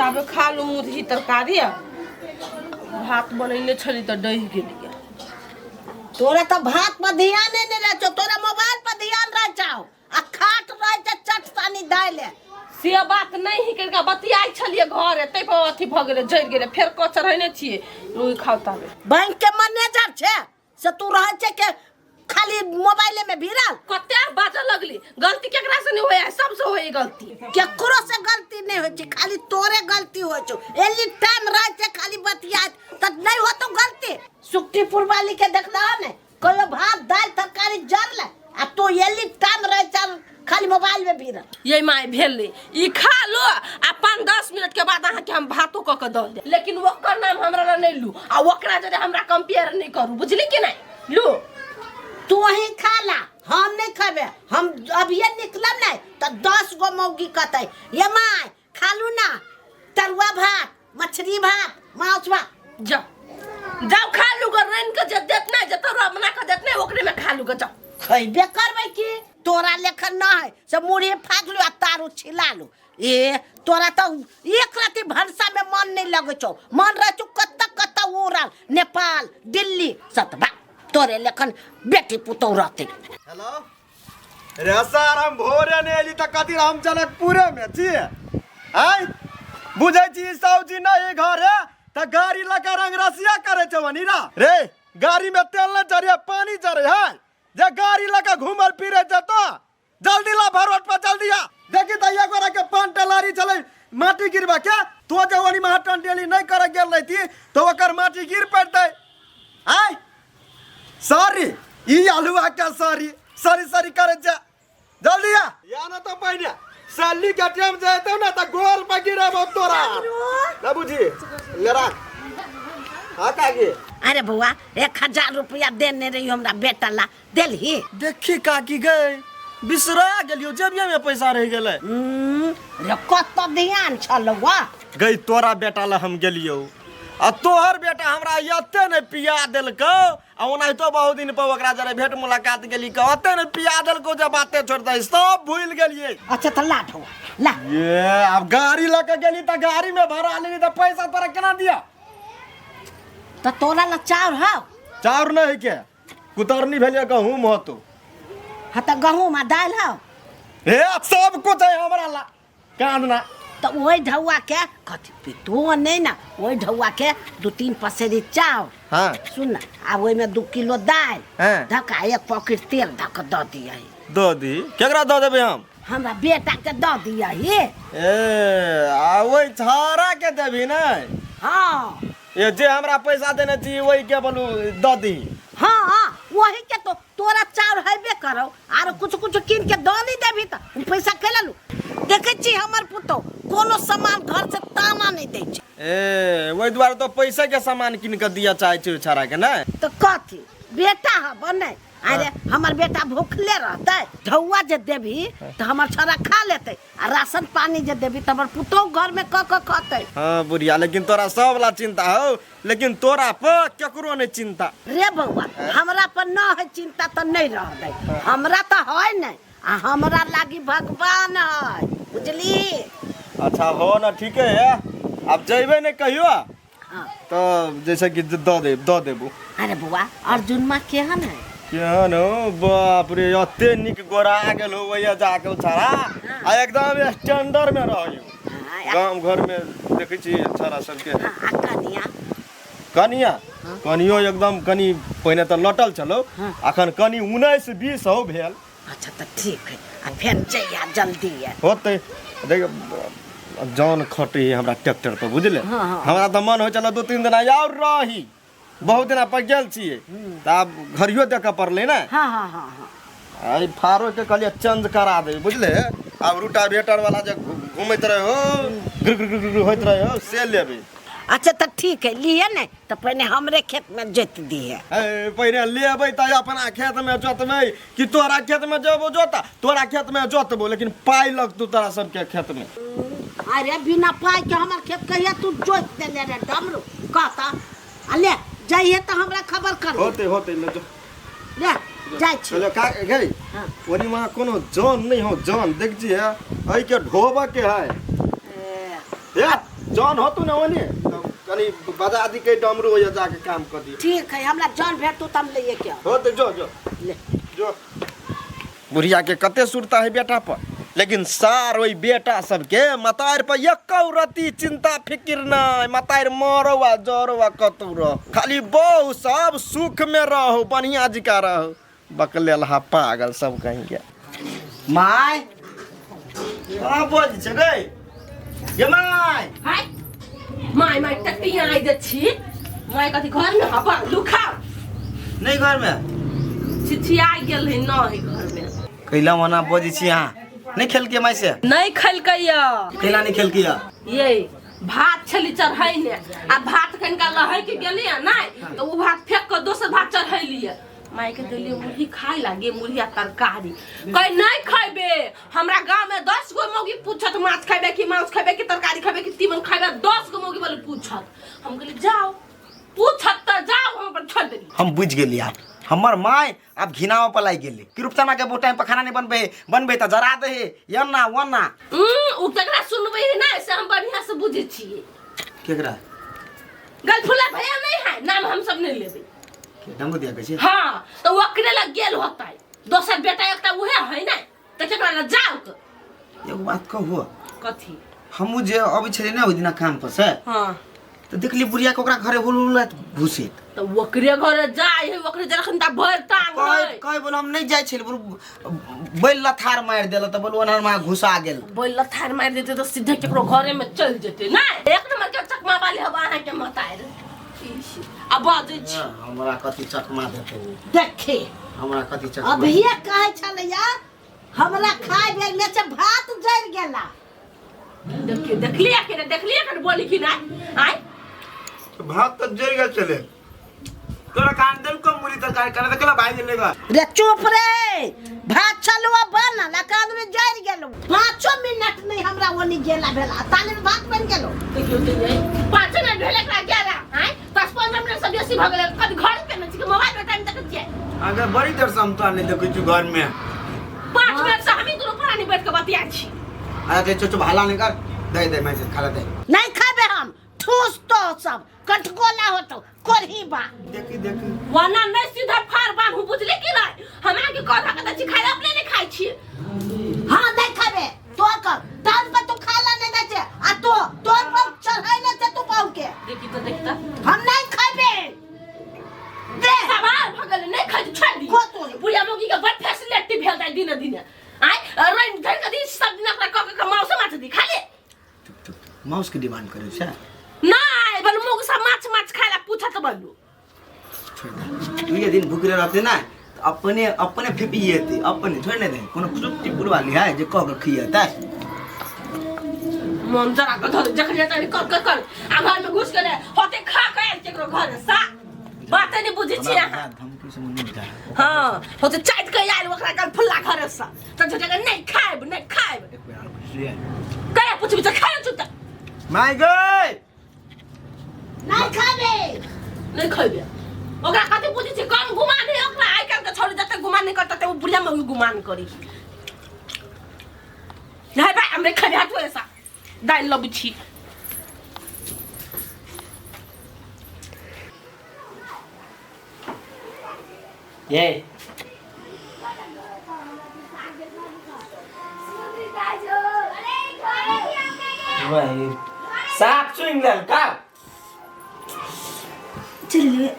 ताबे खा लू मुरही तरकारी आ भात बनैने छली तऽ डहि गेलियै। तोरा तऽ भात पर ध्यान नहि रहै छौ, तोरा मोबाइल पर ध्यान रहै छौ आ खाट रहै छै चट सानी दालि। से बात नहि ही कनिका बतियाइ छलियै घरे ताहि पर अथी भऽ गेलै, जरि गेलै। फेर कऽ चढ़ेने छियै, रुइ खाउ ताबे। बैंक के मैनेजर छै से तू रहै छै के खाली मोबाइले में भिड़ल। कते बाजऽ लगली, गलती केकरा से नहीं होय, सबसे होय गलती। केकरो से गलती नहीं होय छै, खाली तोरे गलती होय छौ। एनी टाइम रहै छै खाली बतियात त नहीं होतो गलती। सुखटीपुर वाली के देखला ने कहियो भात दाल तरकारी जरले आ तू एनी टाइम रहै छै खाली मोबाइल में भिड़ल। ये my भेलै ई खा लो आ 5-10 मिनट के बाद अहाँके हम भातो कऽ के दऽ देब, लेकिन ओकर नाम हमरा लग नहि लू आ ओकरा जरे हमरा कंपेयर नहि करू, बुझली कि नहि? लू तू वही खा ला, हम नहीं खेबे। हम अभिये निकलब नहीं तो 10 गो मौगी कहते ये my खालू ना तरुआ भात मछली भात मांस भात। जाओ जाओ खा लू ग, रैन के जे देत नहीं, जे तरुआ बना के देत नहीं, ओकरे में खा लू ग, जाओ। खैबे करबै की, तोरा लेखन न है से मुरही फाँक लू आ तारू छिला लू। ए तोरा तो एक राति भनसा में मन नहीं लगे छौ, मन रह छौ कत्ता कत्ता उड़ल नेपाल दिल्ली सतबा तोरे लेखन बेटी पुतोह रहते। हेलो रे सर, हम भोरे नहीं एली त कथी हम जनकपुरे में छियै। आय बुझै छी साउजी नहीं घरे त गाड़ी लगा रंग रसिया करे छौ अनीरा। रे गाड़ी में तेल न चढ़े पानी चढ़े है, जे गाड़ी लगा घूमल फिरे छै तो जल्दी ला भरोट पर जल्दी आ। देखी त एक गोरा के पान टलारी छलै माटी गिरबा के, तो जे ओनी में हटन डेली नहीं करे गेल रहती तो ओकर माटी गिर पड़तै। आय सॉरी ई आलुआ के सॉरी सॉरी सॉरी करे जा, जल्दी आ। या ना तो पहिने सैली के टाइम जेतौ ना त गोल पर गिरेबौ तोरा। ना बुझी ले राख। हाँ काकी। अरे बउआ 1000 रुपया देने रही हमरा बेटा ला, देलही? देखी काकी गई बिसरा गेलियो, जेबिया में पैसा रह गेलै। रे कत ध्यान छलौ गई तोरा बेटा ला हम गेलियो आ तोहर बेटा हमरा एते ने पिया देलकौ, आ ओनाहितो बहुत दिन पर ओकरा जरे भेंट मुलाकात गेली के ओते ने पिया देलकौ जे बाते छोड़ दे, सब भूल गेलिए। अच्छा त ला ढौआ ला। ये अब गाड़ी लऽ के गेली त गाड़ी में भरा लेली त पैसा तोरा केना दिया? त तोरा ला चाउर हौ? चाउर नहीं के कुतरनी भेलिए गहूम होतो। हाँ त गहूम आ दालि हौ? हे सब कुछ है हमरा ला कांदना। त ओहि ढौआ के कथी पितो नहीं ना, ओहि ढौआ के 2-3 पसेरी चाउर। हाँ। सुन ना, आ ओहि में 2 किलो दालि। हाँ। धक्का 1 पॉकेट तेल धक the दिया। The दी? केकरा the देबै हम? हमरा बेटा के the दिया। ए आ ओहि छाड़ा के देबी ने? हाँ। ये जे हमरा पैसा देने छी वही के बोलू the दी। हाँ हाँ वही के तो तोरा चाउर हेबे करो आर कुछ कुछ कीन के the नहीं देबी त हम पैसा के लेलू। देखे छी हमर पुतोह कोनो सामान घर से ताना नहीं दै छै। ए ओहि दुआरे तो पैसा के सामान कीन के दिया चाहे छी छाड़ा के ने? तो कथी बेटा है बने? अरे हमर बेटा भूखले रहते, ढौआ जे देबी तो हमर छड़ा खा लेते आ राशन पानी जे देबी तो हमर पुतोह घर में क क खते। हाँ बुढ़िया, लेकिन तोरा सब ला चिंता हो, लेकिन तोरा पर केकरो नहीं चिंता। रे बउआ हमरा पर न है चिंता तो नहीं रह दे, हमरा तो है नहीं आ हमरा लागी भगवान है, बुझली? अच्छा हो ना ठीक है, अब जइबे नहीं कहियो। हाँ। तो जैसे कि the they, the देबू। अरे बउआ अर्जुन माँ केहन है? केहन हो बाप रे, एते निक गोरा गेल हो वही जाके उछाड़ा आ एकदम स्टैंडर्ड में रहियो। हाँ, गांव घर में देखै छी छाड़ा सबके। हाँ, आ कनिया? कनिया? हाँ। कनियो एकदम कनी पहिने तऽ लटल छलौ, हाँ। अखन कनी 19-20 हो भेल। अच्छा तऽ ठीक है, आ फेर जइया जल्दी है। होतै देख जान खटे हमरा ट्रैक्टर पर, बुझले? हाँ, हाँ। हमरा तऽ मन होइ छल 2-3 दिन और रही, बहुत दिन पर गेल छियै तऽ आब घरियो देखऽ पड़लै ने। हाँ, हाँ, हाँ, हाँ। आई फारो के कहलियै चेंज करा दे, बुझले? आब रोटावेटर वाला जे घूमैत रहे हो, गुर गुर गुर गुर होइत रहे हो, से लेबै। अच्छा तऽ ठीक है, लिए ने तऽ पहिने हमरे खेत में जोत दिहे। ए, पहिने लेबै तऽ अपना खेत में जोतबै कि तोरा खेत में जेबो जोता? तोरा खेत में जोतबो, लेकिन पाइ लगतौ तोरा सबके खेत में। अरे बिना पाइ के हमर खेत कहिया तू जोत देले रे डमरू? कहता आ ले जाइए तऽ हमरा खबर कर। होते होते ले जो। ले जाइ छी। चलो का गई? हाँ। ओनी वहाँ कोनो जान नहीं हो, जान देख जी है, एहि के ढोबा के है। ए। ए, जौन होतू ने ओने तऽ कनी बजा दी के डमरू होइया जाके काम कर दी। ठीक है, हमरा जौन भेटतू तम लइए के आउ। हो तऽ जो जो ले। जो। बुढ़िया के कते सुरता है बेटा पर, लेकिन सार ओहि बेटा सबके मतार पर एको रति चिंता फिकिर नहीं। मतार मरो आ जरो आ कतौ रहो, खाली बहु सब सुख में रहो, बढ़िया जिका रहो। बकलेलहा पागल सब कहीं के। My कहाँ बज छै गै? ये my. Hi my my टटिया I they छी my कथी घर में हबा लुखा नहीं घर में छिछिया गेल है न है घर में। कैला मना बजै छी अहाँ? नहीं खेलके माय से? नहीं खेलकै या। कैला नहीं खेलके या? ये भात छली चढ़ैने आ भात कनिका लहै के गेलियै नहीं तो उ भात फेंक के दोसर भात चढ़ैलियै। माय के देलियै मुरही खाय लागे, मुरही आ तरकारी। कहे नहीं खैबे, हमरा गांव में 10 गो मौगी पूछत माछ खैबे कि मांस खैबे कि तरकारी खैबे कि तीमन खैबे, 10 गो मौगी वाले पूछत। हम कहलियै जाओ पूछत त जाओ, हम अपन छोड़ देलियै। हम बुझि गेलियै आब हमर my आब घिनावा पर लागि गेलै कि रूपचना के बहुत टाइम पर खाना नहीं बनबे, बनबे त जरा दे एना ओना। उ केकरा सुनबै है ना से हम बढ़िया से बुझै छियै। केकरा? गलफुला भैया नहीं है नाम हम सब नहीं लेबै। के डंगो दिया कहै छै? हाँ तो ओकरे लग गेल होतै, दोसर बेटा एकटा उहे है ना त केकरा लग जाउ के? एगो बात कहू? कथी? हमहूँ जे अबै छलियै ने ओहि दिना काम पर से, हाँ। तो देखली बुढ़िया के ओकरा घरे हुल हुल घुसैत। तो ओकरे घरे जाय है, ओकरे जखन ता भरि टांग है। कहे बोल हम नहीं जाय छलियै, बोलू बैल लथार मारि देलक त बोलू ओनहर में घुसा गेल। बैल लथार मारि देतै त सीधे केकरो घरे में चलि जेतै ना। एक नंबर के चकमा वाली हवा अहाँ के मतार। आ बाजै छी। हाँ, हमरा कथी चकमा देतै? देखी। हमरा कथी चकमा? अभिये कहै छलैया हमरा खाय बेर में से भात जरि गेला। देखिए, देखलिए कि नहीं? देखलिए कि नहीं? बोली कि नहीं? आय? भात तो जरि गेल छलै। तोरा कान देल को मुरी तरकारी करे त केला भाई गेलेगा। रे चुप रे, भात छलुआ बनल आ कान में जरि गेलो। 5 मिनट नहीं हमरा ओनी गेला भेला, ताले में भात बन गेलो। देखियो तो ये 5 मिनट भेल एकरा गेला। आय 10-15 मिनट से बेसी भ गेल। कभी घर पे न छी कि मोबाइल में टाइम तक छियै। अगर बड़ी देर से हम तो नहीं देखै छी घर में। 5 मिनट से हमी दुनू प्राणी बैठ के बतिया छी। अरे ते चुप हल्ला नहीं कर, दे दे मैं से खाला दे। नहीं खाबे हम, ठूस तो सब कटगोला होतो कोरही बा। देखी देखी वना नहीं सीधा फार बांधू बुझली कि नहीं? हमरा के कथा कथा छी खाय अपने नहीं खाय छी। हां नहीं खाबे तो कर टाइम पर तू खाला नहीं दे छे आ तो तोर पर चढ़ाई ले छे तू पाऊ के। देखी तो देखता हम नहीं खाबे। दे सवाल भगल नहीं खाय छोड़ दी। को तोरी? बुढ़िया मौगी के बड़ फैसिलिटी भेल जाय दिन दिन। आय रैन धर के दिन सब दिन अपना क क मांस माछ दी खाले। चुप चुप मांस के डिमांड करे छे? नहीं बल मुग सब माछ माछ खाला पूछत बलू। छोड़ दे, तू ये दिन भूख रहते ना तो अपने अपने फिपिएते अपने छोड़ नहीं दे। कोनो चुप टिपुर वाली है जे कह के खियता। मन जरा के धर जखन जता कर कर कर आ घर में घुस के होते खा के आयल केकरो घर सा बात नहीं बुझै छी अहाँ। धमकी से मन नहीं बुझा। हां होते चाट के आयल ओकरा कल फुल्ला घर सा त झूठे के नहीं खाएब नहीं खाएब। एक बेर आर पुछलियै। कया पुछबी त खाए चुप। My गई नहीं खाबे। नहीं खाबे ओकरा कथि बुझै छी? कम गुमान है ओकरा। आइ काल्हि के छोरी जते गुमान नहीं करतै ओ बुढ़िया मौगी गुमान करी। नहीं भाई हमरे खाबे हाथ ऐसा दाइल लबै छी। ये वही साफ चुनि लेल का। चलिए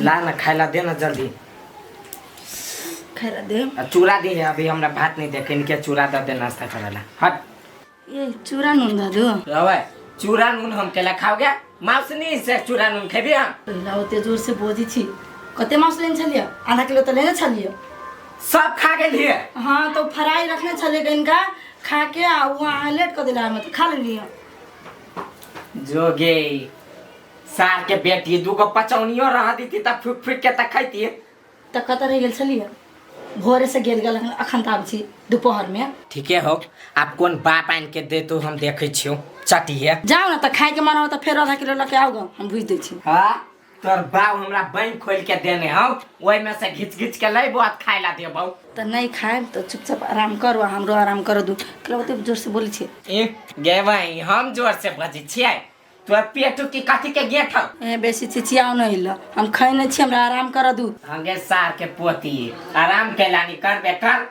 ला ना खाइला दे ना जल्दी। खाइला दे। आ चूड़ा दी है अभी हमरा भात नहीं देखे इनके चूड़ा दे दे नाश्ता करेला। हट ये चूड़ा नून दे दो। रवे चूड़ा नून हम केला खाओगे मांस नहीं से चूड़ा नून खेबी हम। पहिला ओते जोर से बोजी छी कते मांस लेने छलियै? आधा किलो तो लेने छलियै। सब खा गेलियै? हाँ तो फ्राई रखने छलियै इनका खा के आ वहाँ लेट कर दिला हम तो खा लेलियै। जोगे सार के बेटी दूगो पचौनियो रह दीती त फुक फुक के त खैती। त कत रह गेल छलियै? भोरे से गेल गेल अखन त आबै छी दोपहर में। ठीके हो आप कोन बाप आन के दे तो हम देखै छियौ चटिए। जाओ ना त खाय के मन हो त फेर आधा किलो लके आउ ग हम भुज दै छी। हां तोर बाप हमरा बैंक खोल के देने हौ, ओहिमे से घिच घिच के लैबो आ खाय ला देबौ। तऽ नहि खायब तऽ चुपचाप आराम करू आ हमरो आराम कर दू। केला ओते जोर से बोलै छियै? ए गे भाई, हम जोर से बजै छियै? तोर पेटू की कथी के गेठ हौ? ए बेसी चिचियाउ नहि ल, हम खैने छी, हमरा आराम कर दू। हाँ गे सार के पोती, आराम कैला नहीं करबे कर।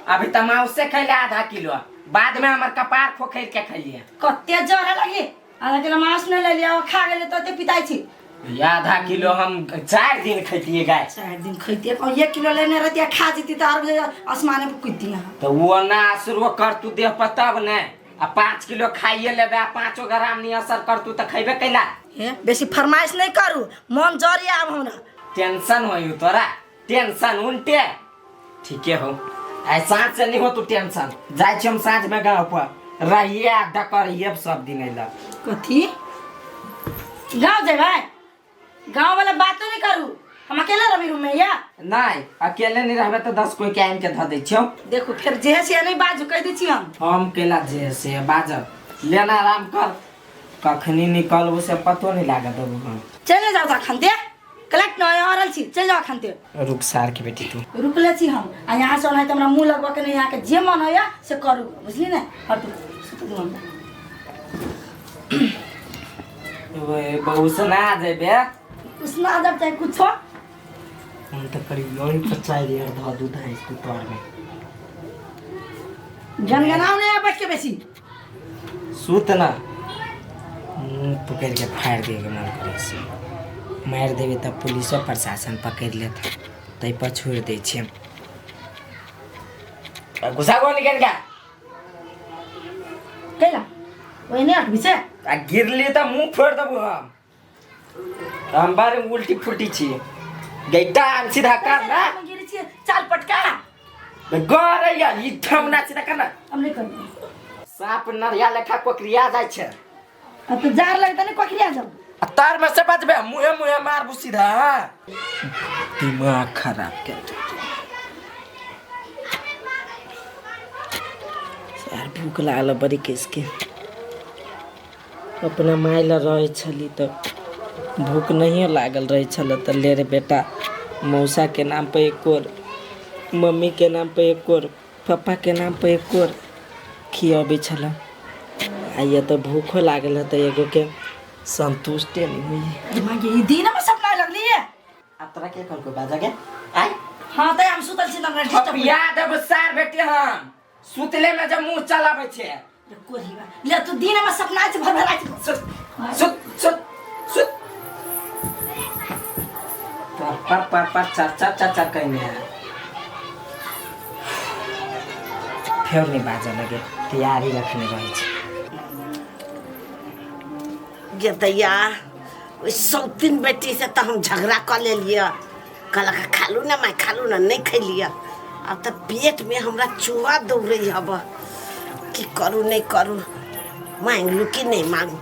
अभी तऽ माउसे खैले आधा किलो, बाद में हमर कपार खोखैर के खैलिए। कते जरे लगी, आधा किलो मांस नहि लेलियै, ओ खा गेलै तऽ ओते पिताइ छी। आधा किलो हम 4 दिन खैतिए गाय। 4 दिन खैतिए, कहूँ 1 किलो लेने रहतिए खा जैती तऽ आर आसमाने पर कूदती अहाँ। तऽ वो ना असरो करतू देह पर तब ने, आ 5 किलो खाइए लेबे आ 5 ग्राम नहीं असर करतू तऽ खैबे कैला। हे बेसी फरमाइश नहि करू, मन जरिए आब हमरा। टेंशन होई तोरा, टेंशन उनटे ठीके हो। आइ साँझ से नहीं हो तू टेंशन, जाइ छी हम साँझ में गाँव पर रहिए आ डकरिए सब दिन अइला। कथी गाँव जेबै? गाँव वाला बातो नहीं करू, हम अकेला रहबै रूम में या? नहीं अकेले नहीं रहबे तो 10 कोई के आनि के धऽ दै छियौ। देखो फिर जे से नहीं बाजू कह दै छी हम। हम केला जे से बाजब, लेना आराम कर, कखनी निकलबो से पतो नहीं लागत अब हम। चले जाओ अखन दे कलेक्ट न आ रहल छी, चलि जाओ अखन ते। रुक सार के बेटी तू। रुकले छी हम, आ यहाँ से ओनाहिते हमरा मुँह लगबऽ के नहीं, यहाँ के जे मन होइया से करू, बुझली ने? हटू सुतू दू हमरा। ओए बहू सुना जेबे। उसना जब चाहे कुछो। हम तो करीब लोन पर चाय यार धऽ दूध है तू तोर में। गनगनाओ नहीं बैठ के बेसी। सुत ना, मुँह पकड़ के फाड़ दे के मन करे से मारि देबै तब पुलिसो प्रशासन पकड़ लेत, तै पर छोड़ि दै छियै। घुसा गो निकल गया। कैला ओए नहीं हटबी से? आ गिरली तऽ मुँह फोड़ि देबू हम। हम बारे उल्टी फुल्टी छी गई, टांग सीधा कर ना। हम गिरी छी चाल पटका। गरे यार ई ठमना सीधा कर ना। हम नहीं करबे। साप नरिया लेखा कोकरिया जाइ छै। अब तो जार लगता नहीं कोकरिया जाओ। आ तार में से बचबे मुहे मुहे मारबू सीधा, दिमाग खराब कर यार। भूख लागल बड़ी केस के, अपना माय लग रहै छली तऽ भूख नहिए लागल रहै छल, तऽ ले रे बेटा मौसा के नाम पर एक कोर, मम्मी के नाम पर एक कोर, पप्पा के नाम पर एक कोर खियाबै छल। आ ये तऽ भूखो लागल है तऽ एगो के संतुष्टे नहीं होइए। दिमाग ये दिन में सपना लगली है। अब तोरा के कहलको बाजा के आय? हाँ तऽ हम सुतल छी तऽ हमरा डिस्टर्ब याद अब सार बेटी हम सुतले में जब मुंह चलाबै छै। कोरीबा ले तू दिन में सपना छै भर भरा छै। सुत सुत सुत सुत पर पर पर पर चर चर चर चर कहने है। फेर नहीं बाजऽ लगे, तैयारी रखने रहै छै। गे दैया, ओहि सौतीन बेटी से तऽ हम झगड़ा कऽ लेलियै, कहलक खालू ने माय खालू ने, नहीं खैलियै। आब तऽ पेट में हमरा चूहा दौड़ै हब, की करू नहीं करू, मांगलू कि नहीं मांगू?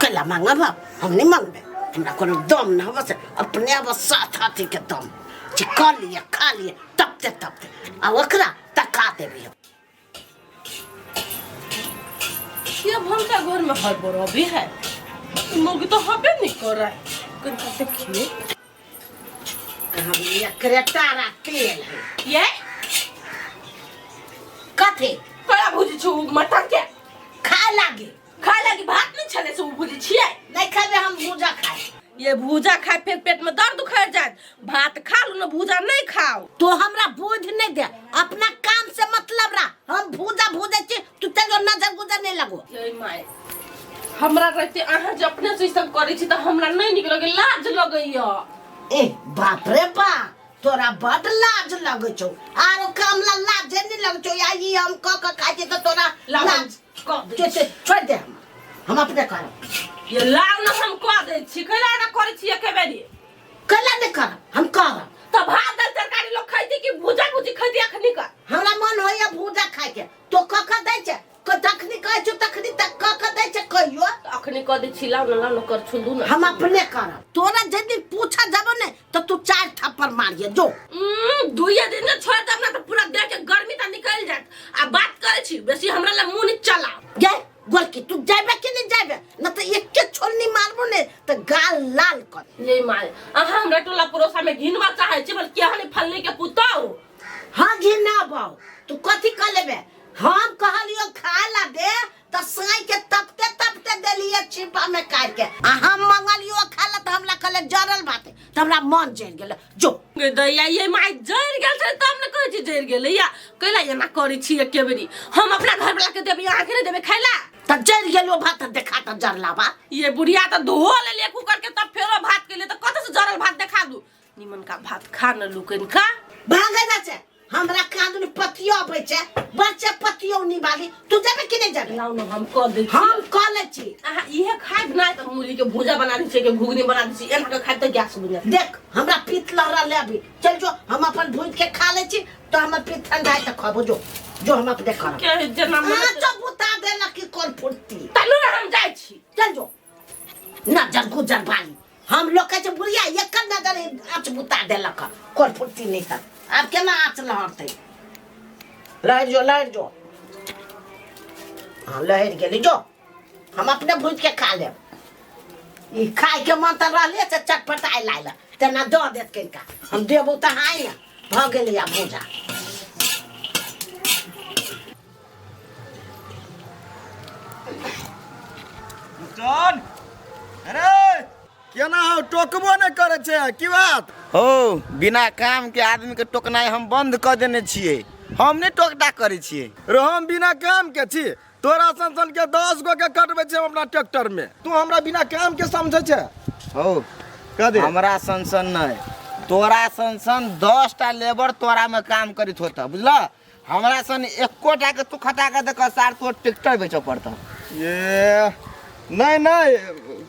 कैला मांगब हम? नहीं मांगबे, हमरा कोनो दम न हब से अपने अब साथ हाथी के दम जे कऽ लिअ खा लिअ तपते तपते आ ओकरा तका देबै। ये भनसा घर में हर बराबी है, मुर्गी तो हबे नहीं कर रहा है, कहीं देखिए। हम एकरे तारा तेल है। ये कथी कड़ा भुजी छु मटन के खा लागे? खा लागी भात नहीं छले से उ भुजी छियै। नहीं खेबे हम, भूजा खाए। ये भूजा खाए फिर पेट में दर्द उखड़ जाए, भात खा लू ना भूजा नहीं खाओ। तो हमरा बोझ नहीं दे, अपना काम से मतलब रहा। हम भूजा भूजे छी, तू तेरो नजर गुजर नहीं लगो। ये my हमरा रहते अहाँ जे अपने से ई सब करै छी तऽ हमरा नहीं नीक लगे, लाज लगैया। ए बाप रे बाप, तोरा बड लाज लगै छौ, आरो काम ला लाजे नहीं लगै छौ। या ई हम क क खाइ छी तऽ तोरा लाज छोड़ दे, हम अपने करब। ये लाउ ना हम कऽ दै छी, कैला ना करै छी एके बेरी? कैला नहीं करब, हम करब। तऽ भात दालि तरकारी लोग खैती कि भूजा भूजी खैती अखनी का? हमरा मन होइया भूजा खाइके, तो क क दै छै, जखनी कहै छौ तखनी तक क क दै छै कहियो। अखनी कऽ दै छी, लाउ ना लाउ ना कर छुंदू ना। हम अपने करब। तोरा जे दिन पूछा जाबो ने तऽ तू 4 थप्पड़ मारिए जो। दुइये दिन ने छोड़ देब ना तऽ पूरा देह के गर्मी तऽ निकलि जायत। आ बात करै छी बेसी हमरा लए मुँह नहि चलाउ। गे गोलकी, तू जाबे कि नहीं जाबे? न तऽ एके छोलनी मारबो ने तऽ गाल लाल कर। ये माय अहाँ हमरा टोला पड़ोसा में घिनवा चाहे छी बल केहन फलने के पुतौ। हाँ घिना बाऊ, तू कथी कर लेबे? हम कहलियो खाय ला दे त साई के तपते तपते देलिए छिपा में काट के, आ हम मंगलियो खाय ला त हमरा कहले जरल भात, त हमरा मन जरि गेल। जो गे दैया ये my जरि गेल छै तब ने कहै छी जरि गेलै या कैला एना करै छी एके बेरी। हम अपना घर वाला के देबै, अहाँ के नहि देबै खाय ला? त जरि गेलो भात देखा त जरला भात। ये बुढ़िया त धो लेलिए कुकर के तब फेरो भात केलिए त कतऽ से जरल भात देखा दू? निमन का भात खा न लुकन खा। भागे जा छै हमरा कादुन पतियो अबै छै, बच्चे पतियो निभाली। तू जेबे कि नहि जेबे? लाउ न हम कऽ दै छी। हम कऽ लै छी। अहाँ इहे खायब नहि तऽ मुरही के भुजा बना दै छियै के घुघनी बना दै छियै, एना के खायब तऽ गैस बनि जायत। देख हमरा पीत लहरल है अभी, चल जो हम अपन भूज के खा लै छी तऽ हमर पीत ठंडा है तऽ खबो। जो जो हम अपने करब। के जेना मन आँचो बुता देलक कि कोन फुर्ती। तलू ने हम जाइ छी। चल जो नजर गुजर बाली हम लोग कहै छै बुढ़िया एकर नजर आँच बुता देलक, कोन फुर्ती नहि तऽ आब केना आँच लहरतै? लहरि जो लहरि जो। हाँ लहरि गेली, जो हम अपने भूज के खा लेब। ई खायके मन तऽ रहले से चटपटाय लायल तेना दऽ देत कनिका, हम देबो तऽ हाय ने भऽ गेलै आब भूजा। चल अरे केना हो टोकबो नहि करै छै की बात? हो बिना काम के आदमी के टोकनाइ हम बंद कऽ देने छियै, हम नहि टोक टाक करै छियै। रे हम बिना काम के छी, तोरा सन सन के 10 गो के कटबै छी हम अपना ट्रैक्टर में, तू हमरा बिना काम के समझै छै? हो कह दे। हमरा सन सन नहि, तोरा सन सन 10 टा लेबर तोरा में काम करैत होता, बुझल? हमरा सन एकोटा के तू खटा के देख सार तोर ट्रैक्टर बेचऽ पड़तौ। ये नहीं नहीं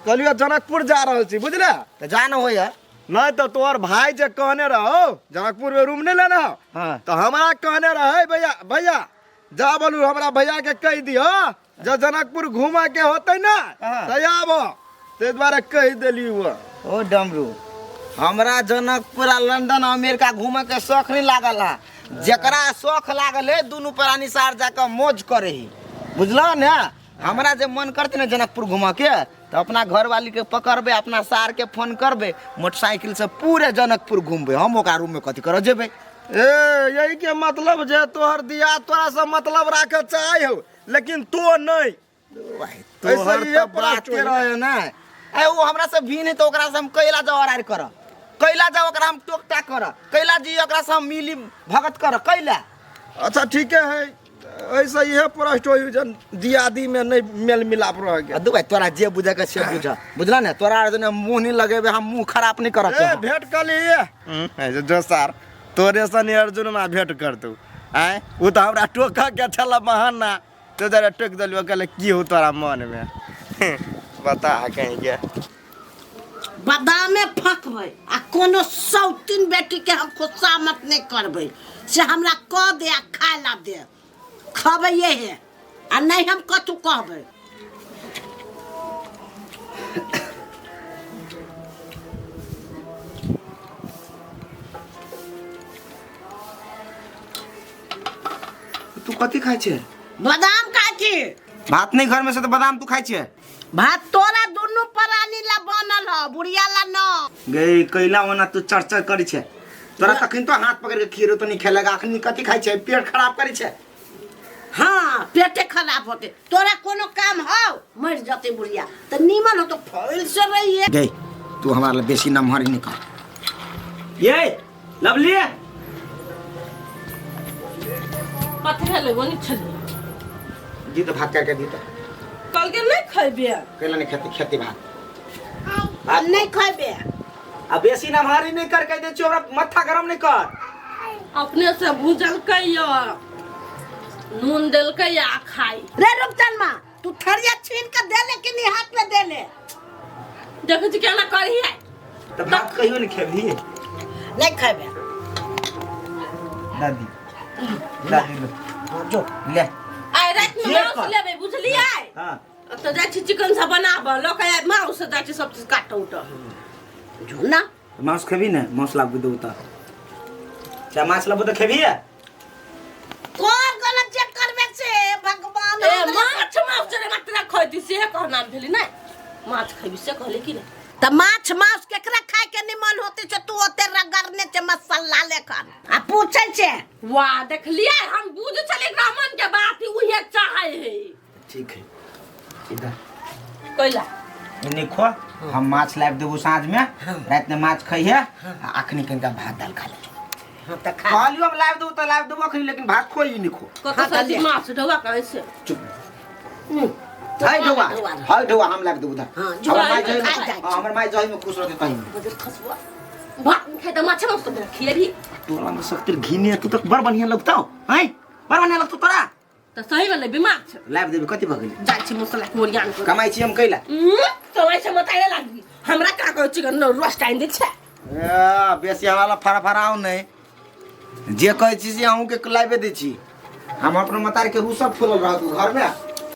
कहलियो जनकपुर जा रहल छी बुझले? तऽ जा न होइए। नहीं तो तोहर भाई जे कहने रहो जनकपुर में रूम नहीं लेना हो। हाँ। तो हमरा कहने रहे भैया भैया जा बोलू हमरा भैया के कह दियो जब जनकपुर घूमा के होते ना हाँ। तो आबो, ताहि दुआरे कह देली वो। ओ डमरू हमरा जनकपुर आ लंदन अमेरिका घूमे के शौक नहीं लागल है, जकरा शौक लागल है दुनू प्राणी सार जाके मौज करे ही, बुझल ने? हमरा जे मन करते ने जनकपुर घूमऽ के तो अपना घरवाली के पकड़बे, अपना सार के फोन करबे, मोटरसाइकिल से पूरे जनकपुर घूमबे, हम ओकरा रूम में कथी करऽ जेबे? ए यही के मतलब जे तोहर दिया तोरा से मतलब राखे चाहे हो लेकिन तो नहीं। तोहर ऐसे तो ये बाते पर रहे ना। ए वो हमरा से भिन है तो ओकरा से हम कैला जाओ अरार कर, कैला जाओ ओकरा हम टोक टाक कर, कैला जी ओकरा से हम मिली भगत कर, कैला? अच्छा ठीक है, ऐसा यह प्रश्न हो जन दियादी में नहीं मेल मिलाप रह गया। दू भाई तोरा जे बुझे के से बुझ, बुझला ने? तोरा आर जने मुंह नहीं लगेबे, हम मुंह खराब नहीं करब। ए भेंट कर लिए जो सार तोरे सन अर्जुन में भेंट कर तू आय, वो तो हमरा टोका के छला बहाना तो जरा टोक देलियो, कहले की हो तोरा मन में बता कहीं के। बादामे फकबै आ कोनो सौतीन बेटी के हम खुशामत नहीं करबै, से हमरा कह दे आ खाय ला दे, खबै हे आ नहीं हम कथू कहबै। तू कथी खाइ छे? बादाम खाइ छी। भात नहीं घर में से तो बादाम तू खाइ छे? भात तोरा दुनू प्राणी ला बनल ह, बुढ़िया ला न। गे कैला ओना तू चर्चा करी छे, तोरा तखन तो हाथ पकड़ के खीरो तो नहीं खेलक, अखनी कथी खाइ छे? पेट खराब करी छे। हाँ पेटे खराब होते, तोरा कोनो काम हो मर जते बुढ़िया तो नीमन हो तो फैल से रहिए। गे तू हमरा ला बेसी नमहर नहीं कर। ये लवली कथी भेलै गोनी छली? दी तो भात करके दी तो। कल के नहीं खैबे? कैला नहीं खेती खेती भात नहीं खैबे। आ बेसी नमहरी नहीं कर के दे छियो, हमरा माथा गरम नहीं कर। अपने से भूजलकै नून देलकै आ खाई। रे रूपचन माँ तू थरिया छीन के दे ले कि नहीं हाथ में दे ले? देखै छी केना करही है। तो भात कहियो नहीं खेबही? नहीं खेबे। दादी दादी लो। हाँ जो ले आइ रात में जे मांस कर। लेबै बुझलियै? हाँ तो जाइ छी चिकन सब बनाबऽ, लऽ के आयब मांस से जाइ छी सब चीज काटऽ उटऽ। जो ना मांस खेबी ने? मांस लाबू दू तऽ चाहे मांस लाबू तऽ खेबही? कौन गलत चेक करबे से भगवान। ए माछ मांस जे मात्रा खैती से कहना भेली नै, माछ खैबी से कहले कि नै? तऽ माछ मांस केकरा खाय के निमन होते छै तू ओते रगड़ने छै मसाला लेखन आ पूछै छै वाह देखलियै हम बुझ छलियै ब्राह्मण के बात उहे चाहे है ठीक है इधर कैला एने खो हम माछ लाबि देबो साँझ में रात में माछ खइहे आ अखनी कनिका भात दाल खा ले हाँ तऽ खा कहलियो हम लाबि देबो तऽ लाबि देबो अखनी लेकिन भात खो ई नहीं खो कत से माछ ढौआ कहै छै चुप हाय ढौआ हाय ढौआ हम लाबि देबो उधर हाँ, हमर माय खा जही जाइ छै। हाँ, हमर माय जही में खुश रहते तही में बजर खसुआ भात खाइ तऽ माछ मांस तऽ खिएबी तोरा में शक्ति घिने तू तक बड़ बढ़िया लगतौ हैं बड़ बढ़िया लगतौ तोरा तऽ सही वाला बीमार छै लाबि देबी कथी भऽ गेलै जाइ छी मसला के ओरियान कर कमाइ छी हम कैला कमाइ छै बताए लागी हमरा का कहै छी न रोस्ट आनि दै छै ए, बेसी हमरा लग फड़ा फड़ाउ नहि जे कहै छी से अहूँके लाबे दै छी हम अपन मतार के रूसब फूलल रहत घर में।